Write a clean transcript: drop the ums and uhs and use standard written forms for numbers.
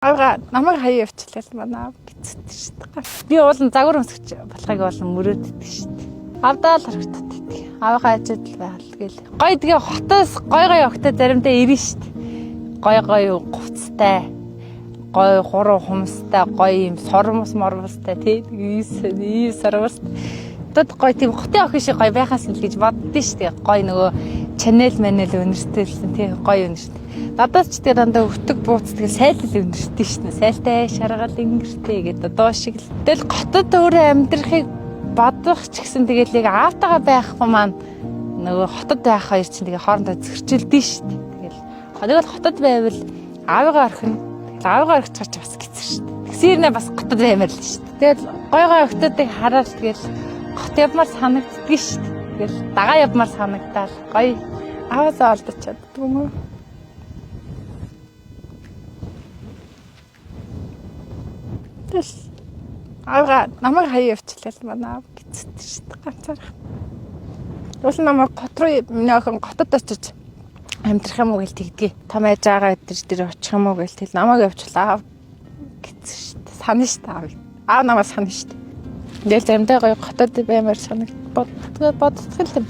Авга намайг хаяа явчлаа л манай аав гизэт шүү дээ. Би уулын загвар өмсгч болохыг болон мөрөөддөг шүү дээ. Авдаа л харагдаад байдаг. Аавынхаа хажууд л байхал тэгэл. Гой тэгээ хотоос гой гой огтой заримдаа ирнэ шүү дээ. Гой гой хувцастай, гой хуруу хумстай, гой юм сормос мормостай тий. Ийм сормос. Хотод гой тийм хотын охин шиг гой байхаас л гэж боддөө шүү дээ. Гой нөгөө чанел манел өнөртөлсөн тий гой өнөрт. Надаас ч тэгээ дандаа өтөг бууц тэгээ сайлал өнөртөө шүү дээ. Сайлтай шаргал ингэртэй гэдэг дуу шиг л. Тэгэл хотод өөрөө амьдрахыг бодох ч гэсэн тэгэл яг аавтайгаа байхгүй маань нөгөө хотод байх хоёр чинь тэгээ хоорондоо зөрчилдөн шүү дээ. Тэгэл тэгэл хотод байвал аавыгаа орхино. Тэгэл аавыгаа орхичих ч бас гэцэр шүү дээ. Тэгсэрнэ бас хотод баймаар л шүү дээ. Тэгэл гой гой охтуудыг хараад тэгэл хот явмаар санагддаг шүү дээ. Тэгэл дагаа явмаар санагдаал гоё. Ааваасаа олдож чаддгүй юм уу? Тэгэл авга намайг хаяа явчлаа л манай аав гизэт шүү дээ ганцаарх. Уул намайг гот руу миний охин готод очиж амьдрах юм уу гэл тэгдгээ. Том аж байгаа өдр дээр очих юм уу гэл тэгэл намайг явчлаа аав гизэн шүү дээ. Санаа шүү дээ аав. Аав намайг санаа шүү дээ. Ингээл заримдаа гоё готод баймаар санагд боддгоо боддгоо юм.